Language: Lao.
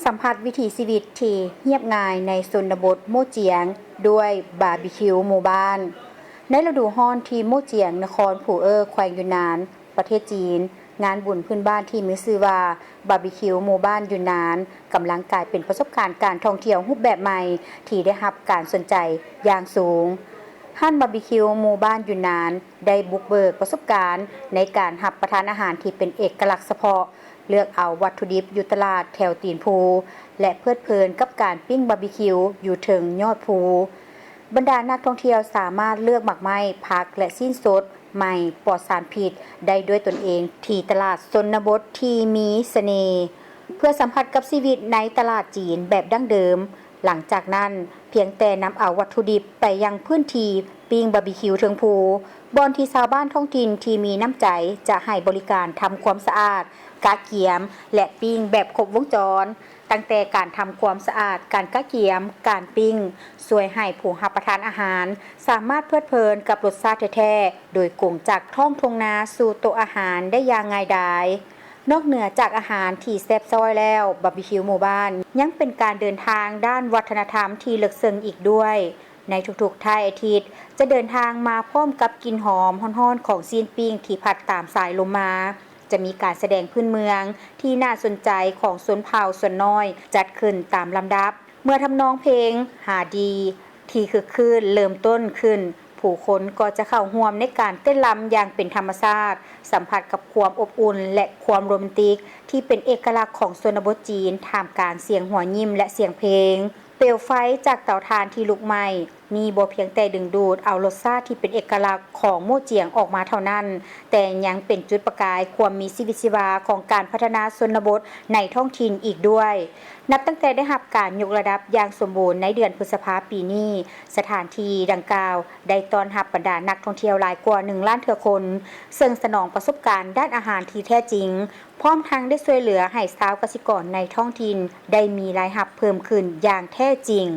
ສຳຜັດວິຖີຊີວິດທີ່ຮຽບງ່າຍໃນຊົນນະບົດໂມຈຽງ ດ້ວຍບາບີຄິວໝູ່ບ້ານ. ໃນລະດູຮ້ອນທີ່ໂມຈຽງ ນະຄອນຜູເອີ ແຂວງຢຸນນານ ປະເທດຈີນ, ງານບຸນພື້ນບ້ານທີ່ມີຊື່ວ່າ ບາບີຄິວໝູ່ບ້ານຢຸນນານ ກຳລັງກາຍເປັນປະສົບການການທ່ອງທ່ຽວຮູບແບບໃໝ່ທີ່ໄດ້ຮັບການສົນໃຈຢ່າງສູງ. ຮ້ານບາບີຄິວໝູ່ບ້ານຢຸນນານ ໄດ້ບຸກເບີກປະສົບການໃນການຮັບປະທານອາຫານທີ່ເປັນເອກະລັກສະເພາະ, ເລືອກເອົາວັດຖຸດິບຢູ່ຕະຫຼາດແຖວຕີນພູ ແລະ ເພີດເພີນກັບການປີ້ງບາບີຄິວຢູ່ເທິງຍອດພູ. ບັນດານັກທ່ອງທ່ຽວສາມາດເລືອກໝາກໄມ້, ຜັກ ແລະ ຊີ້ນສົດໃໝ່ປອດສານພິດໄດ້ດ້ວຍຕົນເອງທີ່ຕະຫຼາດຊົນນະບົດທີ່ມີສະເໜ່ ເພື່ອສຳຜັດກັບຊີວິດໃນຕະຫຼາດຈີນແບບດັ້ງເດີມ. ຫຼັງຈາກນັ້ນ, ພຽງແຕ່ນຳເອົາວັດຖຸດິບໄປຍັງພື້ນທີ່ປີ້ງບາບີຄິວເທິງພູ, ບ່ອນທີ່ຊາວບ້ານທ້ອງຖິ່ນທີ່ມີນ້ຳໃຈຈະໃຫ້ບໍລິການທຳຄວາມສະອາດ, ກະກຽມ ແລະ ປີ້ງແບບຄົບວົງຈອນ. ຕັ້ງແຕ່ການທຳຄວາມສະອາດ, ການກະກຽມ, ການປີ້ງ, ຊ່ວຍໃຫ້ຜູ້ຮັບປະທານອາຫານສາມາດເພີດເພີນກັບລົດຊາດແທ້ໆ ໂດຍກົງຈາກທ້ອງທົ່ງນາສູ່ໂຕະອາຫານໄດ້ຢ່າງງ່າຍດາຍ. ນອກເໜືອຈາກອາຫານທີ່ແຊບຊ້ອຍແລ້ວ, ບາບີຄິວໝູ່ບ້ານຍັງເປັນການເດີນທາງດ້ານວັດທະນະທຳທີ່ເລິກເຊິ່ງອີກດ້ວຍ. ໃນທຸກໆທ້າຍອາທິດ ຈະເດີນທາງມາພ້ອມກັບກິ່ນຫອມຮ້ອນໆຂອງຊີ້ນປີ້ງທີ່ພັດຕາມສາຍລົມມາ. ຈະມີການສະແດງພື້ນເມືອງທີ່ໜ້າສົນໃຈຂອງຊົນເຜົ່າສ່ວນນ້ອຍຈັດຂຶ້ນຕາມລຳດັບ. ເມື່ອທຳນອງເພງຫາດີທີ່ຄຶກຄື້ນເລີ່ມຕົ້ນຂຶ້ນ, ຜູ້ຄົນກໍຈະເຂົ້າຮ່ວມໃນການເຕັ້ນລຳຢ່າງເປັນທຳມະຊາດ, ສຳຜັດກັບຄວາມອົບອຸ່ນ ແລະ ຄວາມໂຣແມນຕິກທີ່ເປັນເອກະລັກຂອງຊົນນະບົດຈີນ ທ່າມກາງສຽງຫົວຍິ້ມ ແລະ ສຽງເພງ. ເປວໄຟຈາກເຕົາຖ່ານທີ່ລຸກໄໝ້ນີ້ບໍ່ພຽງແຕ່ດຶງດູດເອົາລົດຊາດທີ່ເປັນເອກະລັກຂອງໂມຈຽງອອກມາເທົ່ານັ້ນ, ແຕ່ຍັງເປັນຈຸດປະກາຍຄວາມມີຊີວິດຊີວາຂອງການພັດທະນາຊົນນະບົດໃນທ້ອງຖິ່ນອີກດ້ວຍ. ນັບຕັ້ງແຕ່ໄດ້ຮັບການຍົກລະດັບຢ່າງສົມບູນໃນເດືອນພຶດສະພາປີນີ້, ສະຖານທີ່ດັ່ງກ່າວໄດ້ຕ້ອນຮັບບັນດານັກທ່ອງທ່ຽວຫຼາຍກວ່າໜຶ່ງລ້ານເທື່ອຄົນ, ເຊິ່ງສະໜອງປະສົບການດ້ານອາຫານທີ່ແທ້ຈິງ, ພ້ອມທັງໄດ້ຊ່ວຍເຫຼືອໃຫ້ຊາວກະສິກອນໃນທ້ອງຖິ່ນໄດ້ມີລາຍຮັບເພີ່ມຂຶ້ນຢ່າງແທ້ຈິງ.